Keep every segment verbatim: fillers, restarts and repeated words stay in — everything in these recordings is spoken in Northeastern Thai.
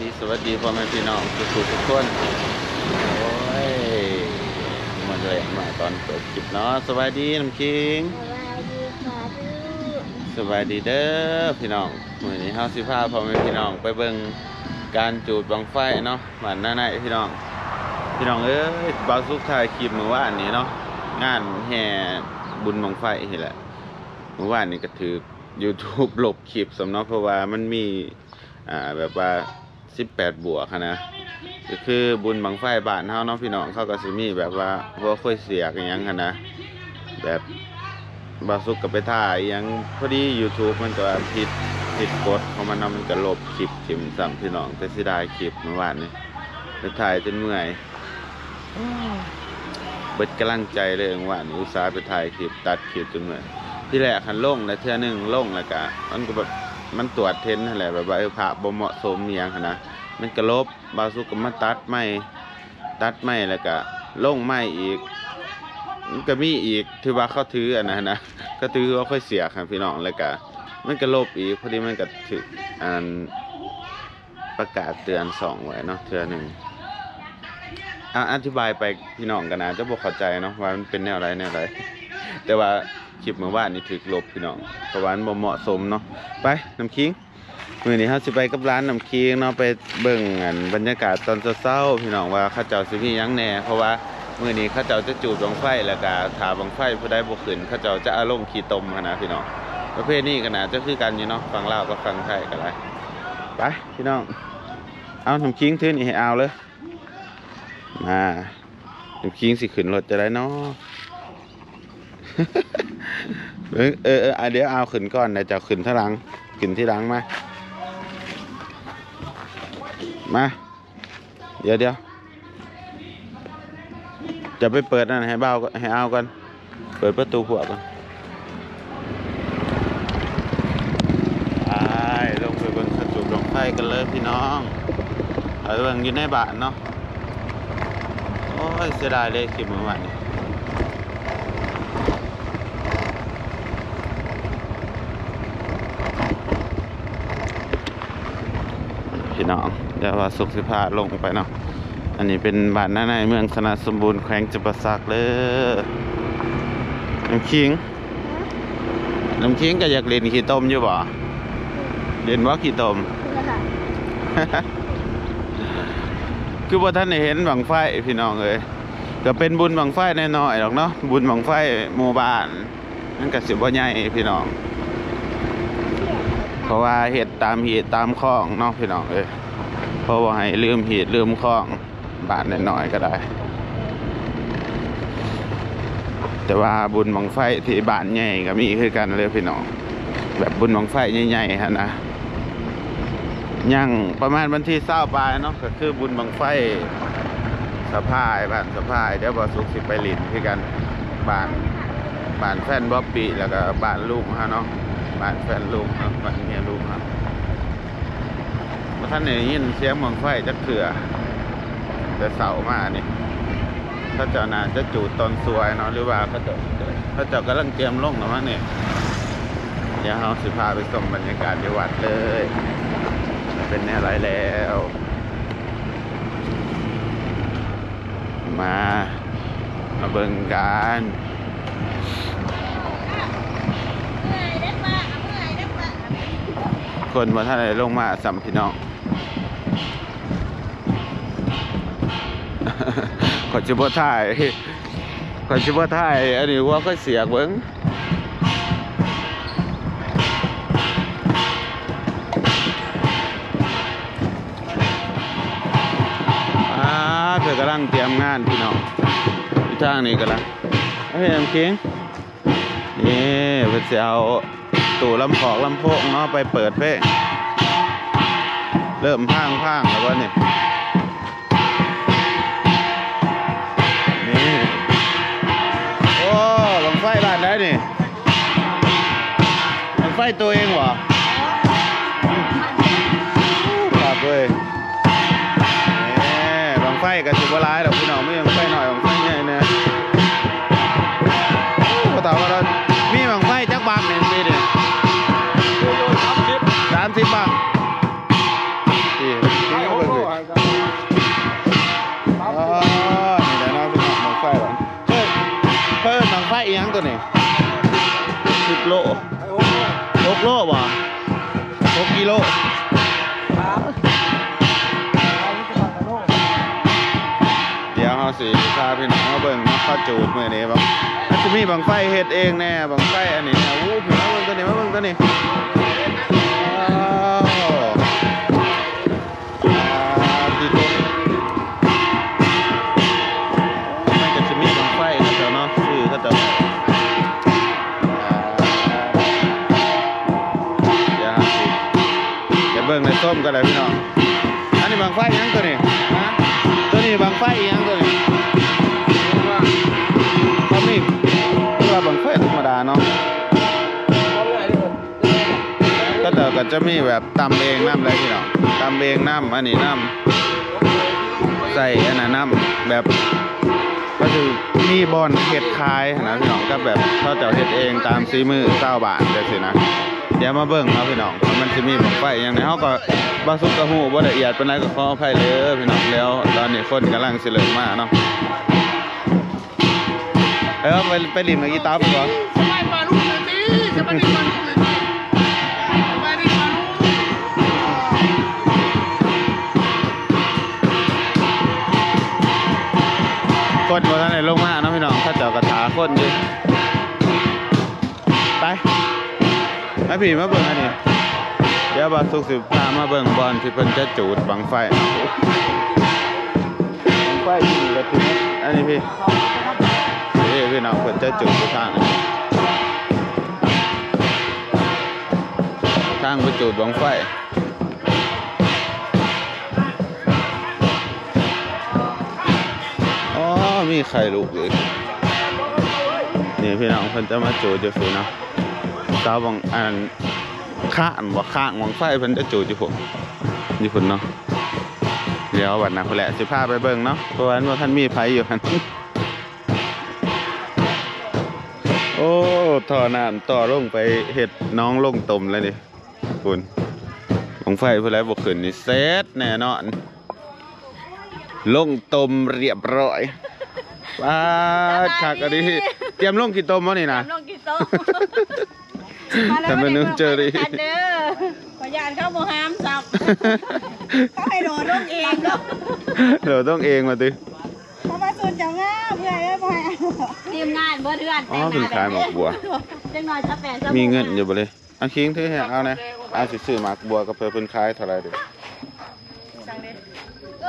ดีสวัสดีพ่อแม่พี่น้องทุกๆทุกคน โอ้ย มาแรงมาตอนเปิดคลิปเนาะ สบายดีน้ำคิง สบายดีค่ะลูก สบายดีเด้อพี่น้อง มื้อนี้เฮาสิพาพ่อแม่พี่น้องไปเบิ่งการจูดบั้งไฟเนาะ บ้านนาในพี่น้อง พี่น้องเอ้ย บ่าวสุกถ่ายคลิปมื้อวานนี้เนาะ งานแห่บุญบั้งไฟนี่แหละ มื้อวานนี้ก็ถืก YouTube ลบคลิปซ้ำเนาะ เพราะว่ามันมี อ่า แบบว่า สิบแปดบวกหั้นนะ ก็คือบุญบั้งไฟบ้านเฮาเนาะพี่น้อง เขาก็สิมีแบบว่าหัวค่อยเสียกอิหยังหั้นนะ แบบบ่าวสุกก็ไปถ่ายอิหยัง พอดี YouTube มันก็ผิด ผิดกฎของมันเนาะ มันก็ลบคลิปถิ่มซ้ำพี่น้อง แต่เสียดายคลิปมื้อวานนี้ ไปถ่ายจนเมื่อย เบิดกำลังใจเลยว่านี่อุตส่าห์ไปถ่ายคลิปตัดคลิปจนเมื่อย ที่แรกหันลงแล้วเทื่อหนึ่งลงแล้วกะมันก็แบบมันตรวจเห็นหั้นแหละ แบบว่าเออภาพบ่เหมาะสมอิหยังหั้นนะ มันก็ลบ บ่าวสุกก็มาตัดใหม่ ตัดใหม่แล้วก็ลงใหม่อีก มันก็มีอีกที่ว่าเขาถืออันนั้นนะ เขาถือว่าค่อยเสียครับพี่น้อง แล้วก็มันก็ลบอีก พอดีมันก็ถืออัน ประกาศเตือนสองไว้เนาะ เทื่อหนึ่ง อ่ะ อธิบายไปพี่น้องก็น่าจะบ่เข้าใจเนาะ ว่ามันเป็นแนวใดแนวใด แต่ว่าคลิปมื้อวานนี่ถืกลบพี่น้อง เพราะว่ามันบ่เหมาะสมเนาะ ไป น้ำคิง มื้อนี้เฮาสิไปกับร้านน้ำคิงเนาะ ไปเบิ่งอันบรรยากาศตอนเช้าๆ พี่น้อง ว่าเขาเจ้าสิมีหยังแหน่ เพราะว่ามื้อนี้เขาเจ้าจะจูดบั้งไฟ แล้วก็ถ้าบั้งไฟผู้ใดบ่ขึ้น เขาเจ้าจะเอาลงขี้ตมหั้นนะพี่น้อง ประเพณีก็น่าจะคือกันอยู่เนาะ ฝั่งลาวกับฝั่งไทยก็ได้ ไป พี่น้อง เอาน้ำคิงถือนี่ให้อาวเลย มา น้ำคิงสิขึ้นรถจะได้เนาะ เออ เออ เออ อ่ะ เดี๋ยวอาวขึ้นก่อน เดี๋ยวเจ้าขึ้นทีหลัง ขึ้นทีหลังมา มา เดี๋ยว เดี๋ยว จะไปเปิดนั่นให้บ่าวก่อน ให้อาวก่อน เปิดประตูพวกก่อน ไป ลงไปเบิ่งเขาจูดบั้งไฟกันเลยพี่น้อง ไปเบิ่งอยู่ในบ้านเนาะ โอ้ย เสียดายเลยคลิปมื้อวานนี้ พี่น้อง เดี๋ยวบ่าวสุกสิพาลงไปเนาะ อันนี้เป็นบ้านนาในเมืองชนะสมบูรณ์ แขวงจำปาสักเด้อ น้ำคิง น้ำคิงก็อยากเล่นขี้ตมอยู่บ่ เล่นบ่ขี้ตม คือบ่ทันได้เห็นบั้งไฟพี่น้องเอ้ย ก็เป็นบุญบั้งไฟน้อยๆดอกเนาะ บุญบั้งไฟหมู่บ้าน มันก็สิบ่ใหญ่พี่น้อง เพราะว่าเฮ็ดตามฮีตตามคองเนาะพี่น้องเอ้ย เพราะว่าให้ลืมฮีตลืมคอง บ้านน้อยๆก็ได้ แต่ว่าบุญบั้งไฟที่บ้านใหญ่ก็มีคือกันเลยพี่น้อง แบบบุญบั้งไฟใหญ่ๆหั้นนะ ยังประมาณวันที่ซาวปลายเนาะ ก็คือบุญบั้งไฟสะพาย บ้านสะพาย เดี๋ยวบ่าวสุกสิไปหลินคือกัน บ้าน บ้านแฟนบ๊อบปี้ แล้วก็บ้านลุงเฮาเนาะ บ้านแฟนลุงเนาะ บ้านเมียลุงเฮา บ่ทันได้ยินเสียงบั้งไฟจักเทื่อ แต่เช้ามานี่ เขาเจ้าน่าจะจูดตอนสวยเนาะ หรือว่าเขาเจ้า เขาเจ้ากำลังเตรียมลงแล้วมั้งนี่ เดี๋ยวเราสิพาไปชมบรรยากาศที่วัดเลย เป็นแนวไรแล้ว มา มาเบิ่งกัน คนบ่ทันได้ลงมาซ้ำพี่น้อง ข้อยสิบ่ถ่าย ข้อยสิบ่ถ่าย อันนี้ว่าข้อยเสียกเบิ่ง อ่า เพิ่นกำลังเตรียมงานพี่น้อง อยู่ทางนี้กำลัง เฮ้ย น้ำคิง นี่เพิ่นสิเอาตู้ลำโพงลำโพงเนาะ ไปเปิดเพลง เริ่มพังพังแล้ววะนี่ นี่ โอ้ บั้งไฟบ้านใดนี่ บั้งไฟตัวเองหวะ ครับเว้ย แหม บั้งไฟก็สิบ่หลายดอกพี่น้อง มีบั้งไฟน้อย บั้งไฟใหญ่แน่ โอ้ บ่เฒ่าว่าเรามีบั้งไฟจักบั้งนี่ปีนี้ สามสิบ สามสิบบั้ง นี่ โล หกโลบ่ หกกิโล เดี๋ยวเฮาสิพาพี่น้องมาเบิ่งเนาะ เขาจูดมื้อนี้บ่ มันจะมีบั้งไฟเฮ็ดเองแน่ บั้งไฟอันนี้นะ อู้ มาเบิ่งตัวนี้ มาเบิ่งตัวนี้ ว้าว อ่า ที่ต้น มันก็จะมีบั้งไฟเขาเจ้าเนาะ ชื่อเขาเจ้า อ่า เดี๋ยวหาสิ เดี๋ยวเบิ่งในส้มกันเลยพี่น้อง อันนี้บั้งไฟหยังตัวนี้ ฮะ ตัวนี้บั้งไฟหยังตัวนี้ เขามี เรียกว่าบั้งไฟธรรมดาเนาะ ก็แต่ก็จะมีแบบตำเองนำเลยพี่น้อง ตำเองนำ อันนี้นำ ใส่อันนั้นนำ แบบ ก็คือมีบ่อนเฮ็ดขายนะพี่น้อง ก็แบบเขาเจ้าเฮ็ดเองตามฝีมือชาวบ้านจังซี้นะ เดี๋ยวมาเบิ่งเนาะพี่น้อง มันสิมีบั้งไฟหยังไง เฮาก็บ่สุกกะฮู้บ่ละเอียดปานใด ก็ขออภัยเด้อพี่น้อง แล้วตอนนี้คนกำลังสิเริ่มมาเนาะ เออ ไป ไปหลินกับอีตาบก่อน สบายปาลูกเลยสิ สบายดีปาลูกเลยสิ สบายดีปาลูก คนบ่ทันได้ลงมาเนาะพี่น้อง เขาเจ้าก็ถาคนอยู่ ไป มาพี่ มาเบิ่งอันนี้ เดี๋ยวบ่าวสุกสิพามาเบิ่งบ่อนที่เพิ่นจะจูดบั้งไฟ บั้งไฟที่นี่ก็ถึง อันนี้พี่ นี่พี่น้อง เพิ่นจะจูดอยู่ทางนี้ ทางไปจูดบั้งไฟ อ๋อ มีไข่ลูกอีก นี่พี่น้อง เพิ่นจะมาจูดอยู่พี่เนาะ เสาบั้ง อัน ข้างบ่ ข้างบั้งไฟเพิ่นจะจูดอยู่พุ้น อยู่พุ้นเนาะ เดี๋ยววันนั้นพุ้นแหละ สิพาไปเบิ่งเนาะ เพราะว่ามันบ่ทันมีไผอยู่หั่น โอ้ ท่อน้ำต่อลงไปเฮ็ดหนองลงต้มแล้วนี่ พุ้น บั้งไฟพุ้นแหละ บ่ขึ้นนี่เสร็จแน่นอน ลงต้มเรียบร้อย ป๊าด คักอันนี้ เตรียมลงขี้ต้มบ่นี่นะ ลงขี้ต้ม ทำไมนุ่นเจอรี่ เด้อ ขออนุญาตเข้าบ่ห้ามสับ เขาให้โดดลงเองเนาะ โดดลงเองมาติ เพราะว่าสูตรเจ้าง่าเพื่อเอ้ยบ่ให้เอา ทีมงานเบิดเฮือน อ๋อ แต่งหน้า เพิ่นขายหมากบัว จังหน่อยจะแปด มีเงินอยู่บ่เลย เอาคิงถือให้เอาแหน่ เอาสิซื้อหมากบัวกับเพิ่น เพิ่นขายเท่าไหร่เด้อ สั่งเด้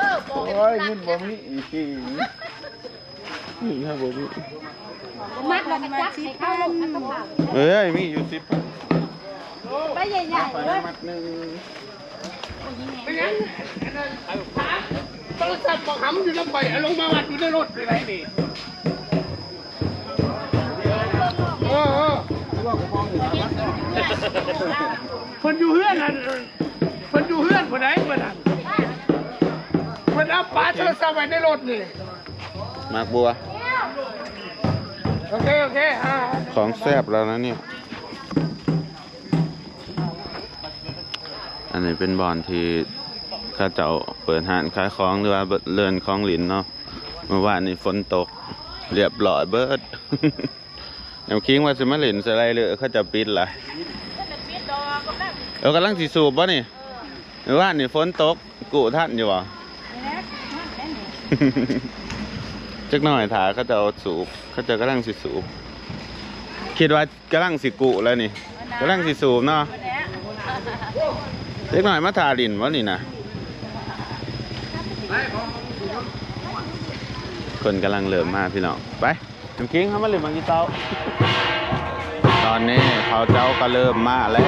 อ โอ้ย เงินบ่มีอีกที นี่ฮะบ่มี มัดแล้วก็จับให้เข้าลูก แล้วก็เผา เอ้ย มีอยู่สิบพัน ใบใหญ่ๆ ไป เลย มัดหนึ่ง เป็นหยัง โทรศัพท์บอกหำอยู่นำไป เอาลงมาวัดอยู่ในรถอยู่ไหนนี่ เออ เออ เพิ่นอยู่เฮือนนั่น เพิ่นอยู่เฮือนผู้ใดเพิ่นนั่น เพิ่นเอาปาโทรศัพท์ไว้ในรถนี่ หมากบัว โอเค โอเค อ่า ของแซ่บแล้วนะเนี่ย อันนี้เป็นบ่อนที่เขาเจ้าเปิดร้านขายของหรือว่าเรือนของหลินเนาะ เมื่อวานนี้ฝนตก เรียบร้อยเบิด น้ำคิงว่าสิมาหลินสไลเดอร์ เขาเจ้าปิดละ เออ กำลังสิสูบบ่นี่ เมื่อวานนี้ฝนตก กู้ทันอยู่บ่ จักหน่อยถ้าเขาเจ้าสูบ เขาเจ้ากำลังสิสูบ คิดว่ากำลังสิกู้แล้วนี่ กำลังสิสูบเนาะ เด็กน้อยมาถ่าหลินวะนี่นะ คนกำลังเริ่มมาพี่น้อง ไป น้ำคิงเข้ามาหลินบางทีเตา ตอนนี้เขาเจ้าก็เริ่มมาแล้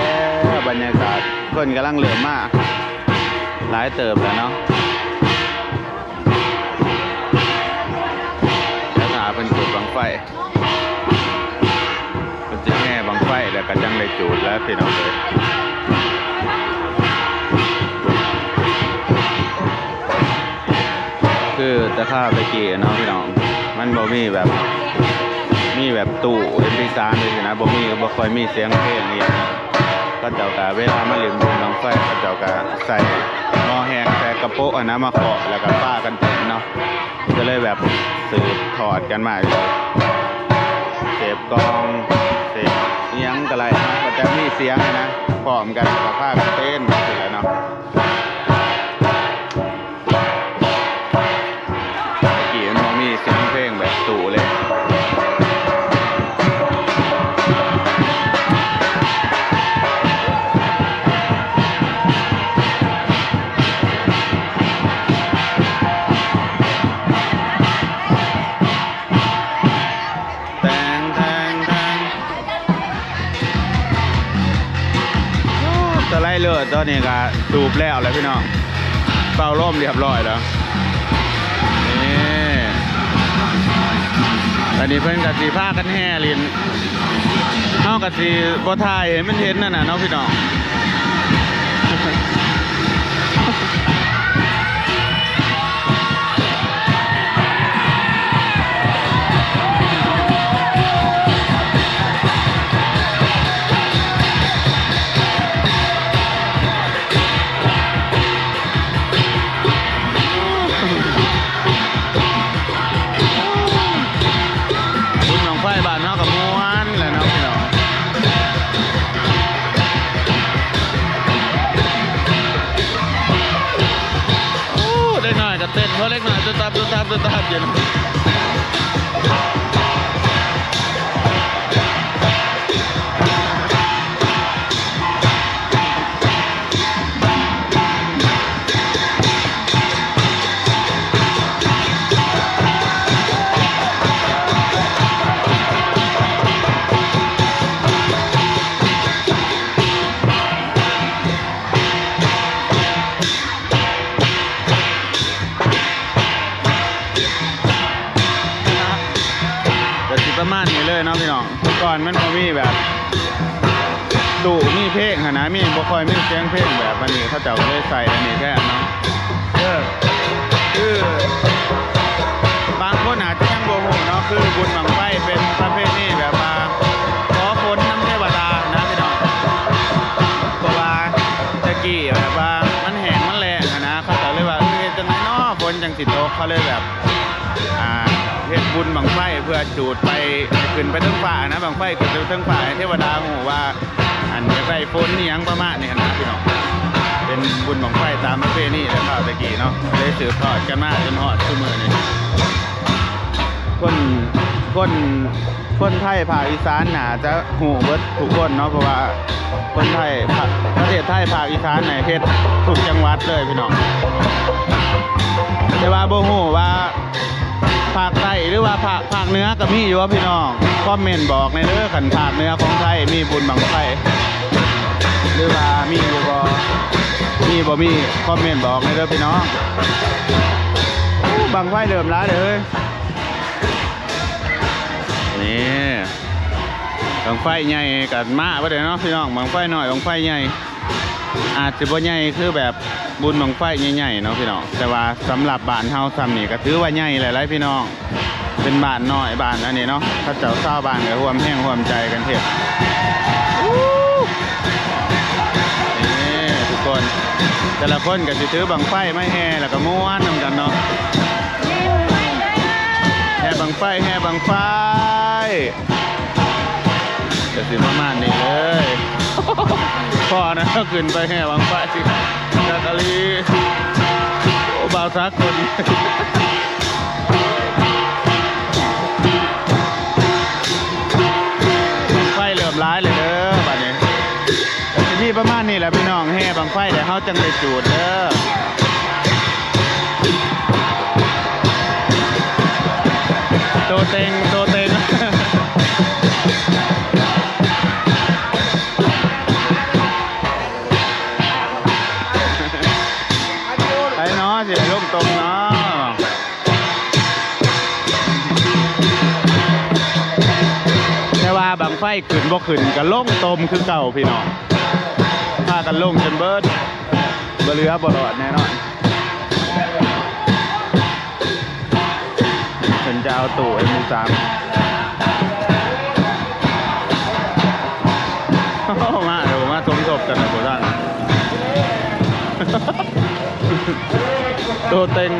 ว บรรยากาศคนกำลังเริ่มมา หลายเติบแล้วเนาะ แล้วถ้าเป็นจุดบั้งไฟ มันจะแห่บั้งไฟแล้วก็จังได้จูดแล้วพี่น้องเอ้ย คือแต่ข้าวตะกี้เนาะพี่น้อง มันบ่มีแบบ มีแบบตู้ เอ็มพีสาม เลยสินะ บ่มี บ่ค่อยมีเสียงเพลงอีหยัง เขาเจ้าก็เวลามาเล่นบุญบั้งไฟ เขาเจ้าก็ใส่หม้อแฮง ใส่กระโปะอะนะ มาเคาะ แล้วก็ปากันเต้นเนาะ ก็เลยแบบสืบทอดกันมาอยู่ เสพกลอง เสพอิห ยังก็ได้นะ ก็จะมีเสียงนะ พร้อมกันก็พากันเต้นไปเลยเนาะ ตะกี้มันบ่มีเสียงเพลงแบบตู้เลย แทง แทง แทง โอ้ สไลเดอร์ตัวนี้ก็สูบแล้วแหละพี่น้อง เป่าลมเรียบร้อยแล้ว นี่ อันนี้เพิ่นก็สิพากันแห่เล่น เฮาก็สิบ่ถ่ายให้มันเห็นนั่นน่ะเนาะพี่น้อง บุญบั้งไฟบ้านเฮาก็ม่วนแหละเนาะพี่น้อง โอ้ เด็กน้อยก็เต้น เพราะเด็กน้อยตุ๊บตับตุ๊บตับตุ๊บตับอยู่นะ ก็สิประมาณนี้เลยเนาะพี่น้อง เมื่อก่อนมันบ่มีแบบ ตู้มีเพลงหั้นนะ มี บ่ค่อยมีเสียงเพลงแบบอันนี้ เขาเจ้าก็เลยใส่อันนี้แทนเนาะ เออ คือ บางคนอาจจะยังบ่ฮู้เนาะ คือบุญบั้งไฟเป็นประเพณีแบบว่า ขอฝนนำเทวดานะพี่น้อง เพราะว่าแต่กี้แบบว่ามันแห้งมันแล้งหั้นนะ เขาก็เลยว่า เอ้ย เฮ็ดจั่งใดน้อ ฝนจั่งสิตก เขาเลยแบบ อ่า เฮ็ดบุญบั้งไฟเพื่อจูดไป ให้ขึ้นไปเทิงฟ้านะ บั้งไฟขึ้นไปเทิงฟ้า ให้เทวดาฮู้ว่า อันอยากได้ฝนอิหยังประมาณนี้หั้นนะพี่น้อง เป็นบุญบั้งไฟตามประเพณีแต่คราวแต่กี้เนาะ เลยสืบทอดกันมาจนฮอดซุมื้อนี้ คน คน คนไทยภาคอีสานน่าจะฮู้เบิดทุกคนเนาะ เพราะว่าคนไทยภาค ประเทศไทยภาคอีสานน่ะเฮ็ดทุกจังหวัดเลยพี่น้อง แต่ว่าบ่ฮู้ว่า ภาคใต้หรือว่าภาค ภาคเหนือก็มีอยู่ว่าพี่น้อง คอมเมนต์บอกในอยเด้อ คันภาคเหนือของไทยมีบุญบั้งไฟ หรือว่ามีอยู่บ่ มีบ่มี คอมเมนต์บอกในอยเด้อพี่น้อง อู้ บั้งไฟเริ่มหลายเลย นี่ บั้งไฟใหญ่กันมาบ่ได้เนาะพี่น้อง บั้งไฟน้อย บั้งไฟใหญ่ อาจจะบ่ใหญ่คือแบบบุญบั้งไฟใหญ่ๆเนาะพี่น้อง แต่ว่าสำหรับบ้านเฮาส่ำนี้ก็ถือว่าใหญ่หลายๆพี่น้อง เป็นบ้านน้อยบ้านอันนี้เนาะ เขาเจ้าชาวบ้านก็ร่วมแรงร่วมใจกันเฮ็ด อู้ นี่ทุกคน แต่ละคนก็สิถือบั้งไฟมาแห่แล้วก็ม่วนนำกันเนาะ แห่บั้งไฟ แห่บั้งไฟ ก็สิประมาณนี้เลย พอนะ ขึ้นไปแห่บั้งไฟ จักกะลี โอ้ บ่าวสากล ไฟเริ่มหลายเลยเด้อบัดนี้ ก็สิมีประมาณนี้แหละพี่น้อง แห่บั้งไฟเดี๋ยวเฮาจั่งได้จูดเด้อ โตเต็ง โตเต็ง ไปเนาะ สิลงตรงเนาะ แต่ว่าบั้งไฟขึ้นบ่ขึ้นก็ลงตมคือเก่าพี่น้อง พากันลงจนเบิด บ่เหลือบ่รอดแน่นอน เพิ่นจะเอาตู้ เอ็ม สิบสาม มา เดี๋ยวมาสมทบกันนะโบราณ โตเต็ง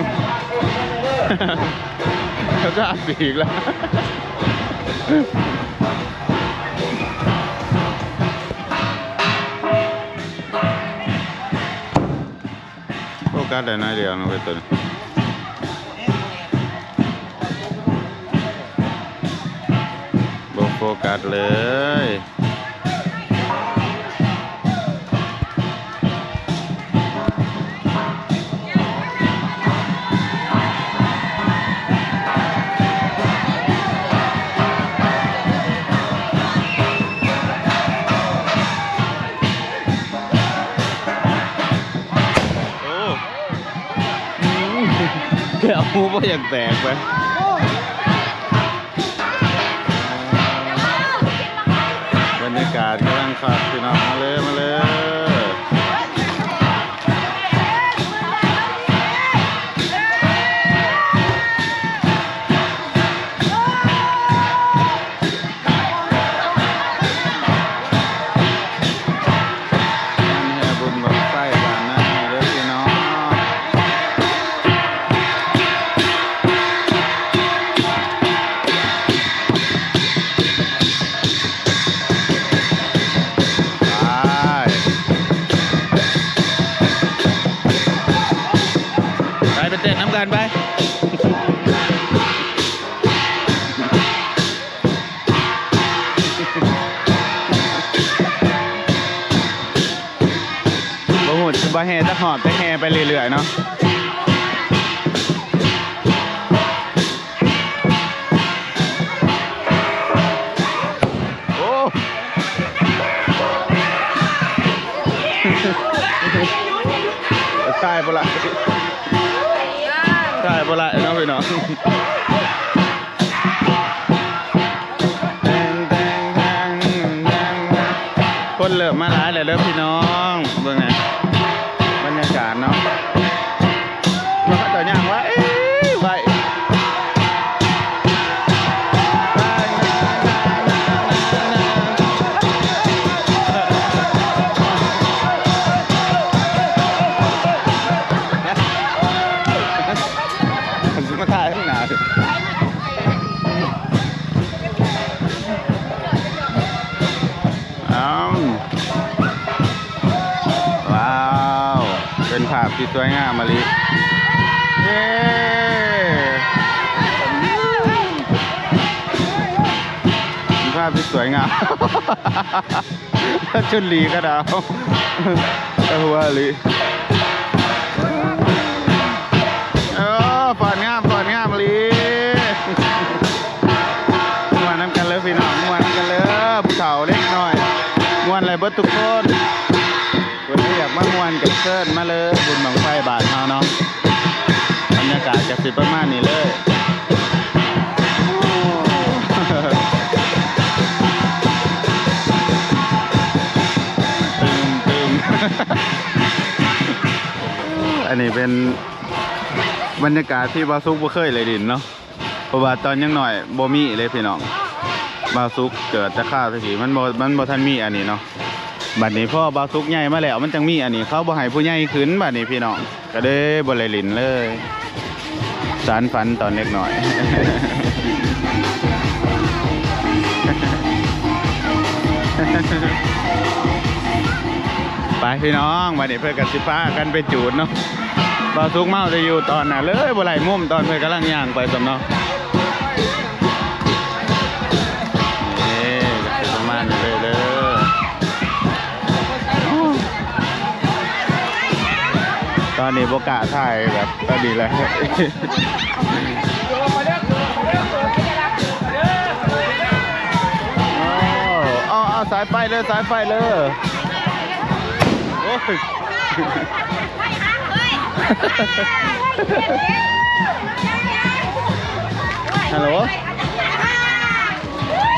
เขาจะอัดปีกแล้ว กัสได้น้อยเดียวนะเว้ยตัวนี้ บ่โฟกัสเลย โอ้ เกือบหูบ่อยากแตกไป บรรยากาศกำลังคักพี่น้อง มาเลย มาเลย งานแห่บุญบั้งไฟบ้านนาเด้อพี่น้อง ไป ไป ไปเต้นน้ำกันไป บ่ฮู้สิบ่แห่จักฮอด แต่แห่ไปเรื่อยๆเนาะ โอ้ ถ่ายบ่ละ ถ่ายบ่ละเนาะพี่น้อง คนเริ่มมาหลายแล้วเด้อพี่น้อง เบิ่งนะ บรรยากาศเนาะ ว่าเขาเจ้าย่างว่า เอ้ย ไหว สิมาถ่ายข้างหน้า อ้าว ว้าว เป็นภาพที่สวยงามมะลิ เย้ เป็นภาพที่สวยงาม ชุดหลีก็ดาว แต่หัวหลี เออ ฟอนงาม ฟอนงามหลี ม่วนนำกันเลยพี่น้อง ม่วนนำกันเลย ผู้เฒ่าเล็กน้อย ม่วนอะไรเบิดทุกคน เพิ่นอยากมาม่วนกับเชิญมาเลย บุญบั้งไฟบ้านเฮาเนาะ บรรยากาศก็สิประมาณนี้เลย ตึมตึม อันนี้เป็นบรรยากาศที่บ่าวสุกบ่เคยเลยดินเนาะ เพราะว่าตอนยังน้อยบ่มีเลยพี่น้อง บ่าวสุกเกิดแต่คราวตะกี้มันบ่ มันบ่ทันมีอันนี้เนาะ บัดนี้พอบ่าวสุกใหญ่มาแล้วมันจังมีอันนี้ เขาบ่ให้ผู้ใหญ่ขึ้นบัดนี้พี่น้อง ก็เลยบ่ได้เล่นเลย สานฝันตอนเด็กน้อย ไปพี่น้อง บัดนี้เพิ่นก็สิพากันไปจูดเนาะ บ่าวสุกเมาแต่อยู่ตอนน่ะเลยบ่ได้มุมตอนเพิ่นกำลังย่างไปซ้ำเนาะ นี่ก็สิประมาณนี้เลยเด้อ ตอนนี้บ่กล้าถ่ายแบบตอนนี้แหละ เอา เอา เอา สายไฟเลย สายไฟเลย โอ้ย ฮัลโหล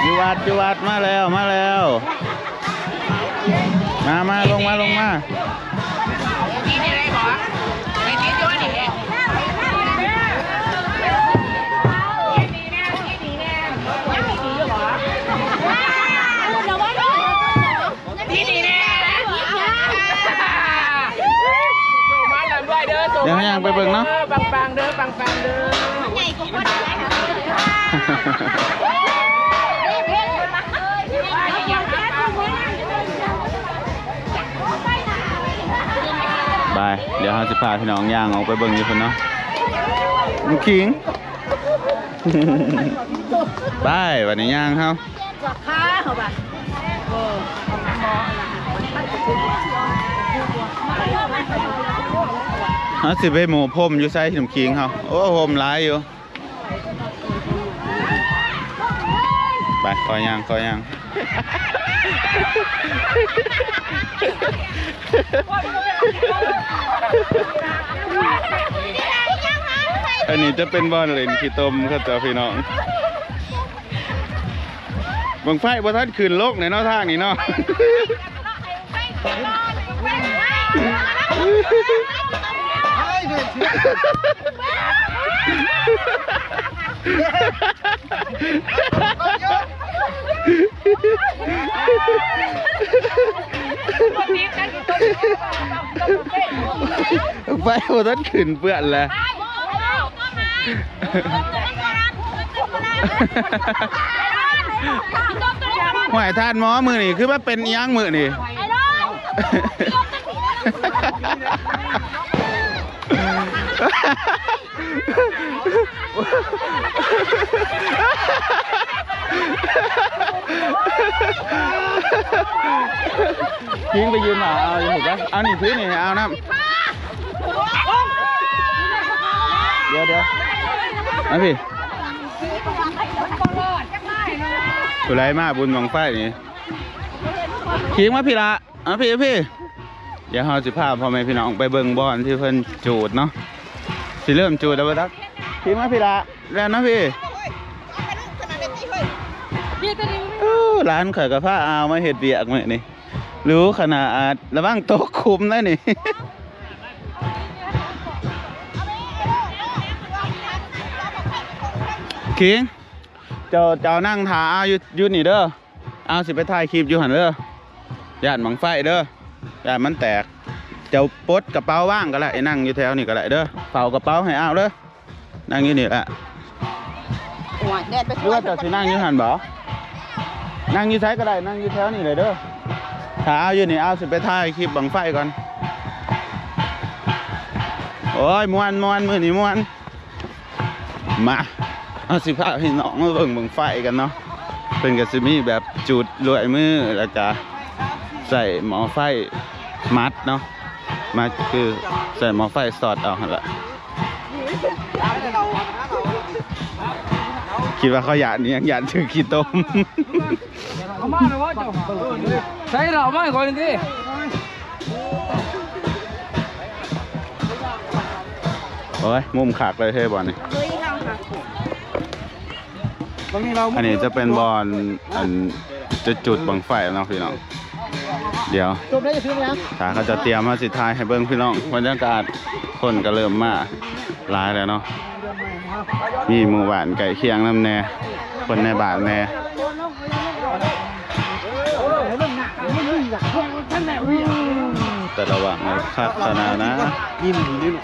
อยู่วัด อยู่วัด มาแล้ว มาแล้ว มา มา ลงมา ลงมา นี่นี่แน่ โชคมาลำด้วยเด้อ โชคมาลำด้วยเด้อ เดี๋ยวให้ย่างไปเบิ่งเนาะ ปังๆเด้อ ปังๆเด้อ ใหญ่กว่าคนเดียว ไป เดี๋ยวเราสิพาพี่น้องย่างออกไปเบิ่งอยู่พุ่นเนาะ น้องคิง ไป วันนี้ย่างเฮา เฮาสิไปหมู่พรมอยู่ไส น้องคิงเฮา โอ้ พรมหลายอยู่ ไป ขอย่าง ขอย่าง อันนี้จะเป็นบ่อนเล่นขี้ตมครับเจ้าพี่น้อง บั้งไฟบ่ทันขึ้นลกเลยเนาะ ทางนี้เนาะ ไฟบ่ทันขึ้นเปื้อนแล้ว ห่วยท่านหมอ มื้อนี้คือมาเป็นอิหยังมื้อนี้ ยิงไปยืนหน่อย เอาอยู่ ผมก็เอานี่ ถือนี่ เอาน้ำ เดี๋ยว เดี๋ยว มาพี่ ผู้ใดมาบุญบั้งไฟนี่ คิงมาพี่ละ อ่ะพี่ พี่ เดี๋ยวเราสิพาพ่อแม่พี่น้องไปเบิ่งบ่อนที่เพิ่นจูดเนาะ สิเริ่มจูดแล้วบ่ตัก พี่มาพี่ละ แล้วนะพี่ เออ ร้านข่อยก็พาอาวมาเฮ็ดเวียกมื้อนี้ รู้ขนาด ระวังตกขุมนะนี่ คิง เจ้า เจ้านั่งถ่าอาวอยู่ อยู่นี่เด้อ อาวสิไปถ่ายคลิปอยู่หั่นเด้อ ย่านบั้งไฟเด้อ ย่านมันแตก เจ้าปลดกระเป๋าว่างก็ได้ นั่งอยู่แถวนี้ก็ได้เด้อ เฝ้ากระเป๋าให้อาวเด้อ นั่งอยู่นี่แหละ โอ้ย แดดไป หรือว่าเจ้าสินั่งอยู่หั่นบ่ นั่งอยู่ไสก็ได้ นั่งอยู่แถวนี้เลยเด้อ ถ่าอาวอยู่นี่ อาวสิไปถ่ายคลิปบั้งไฟก่อน โอ้ย ม่วน ม่วน มื้อนี้ม่วน มา เอาสิพาพี่น้องมาเบิ่งบั้งไฟกันเนาะ เพิ่นก็สิมีแบบจูดลวยมือ แล้วก็ใส่หม้อไฟมัดเนาะ มัดคือใส่หม้อไฟสอดเอาหั่นละ คิดว่าเขาย่านอิหยัง ย่านถืกขี้ตม เอามาเลยว่าเจ้า ใส่เราเอามาให้ก่อนดิ โอ้ย มุมคักเลยเฮ้ยบ่อนนี่ อันนี้จะเป็นบ่อน อันจะจุดบั้งไฟเนาะพี่น้อง เดี๋ยว จบแล้วจะซื้อไหมนะ ถ้าเขาจะเตรียมมาสิถ่ายให้เบิ่งพี่น้อง บรรยากาศคนก็เริ่มมาหลายแล้วเนาะ มีหมู่บ้านใกล้เคียงนำแน่ คนในบ้านแน่ แต่ระวังนะ คักขนาดนะ ยิ้มอยู่นี่หรอ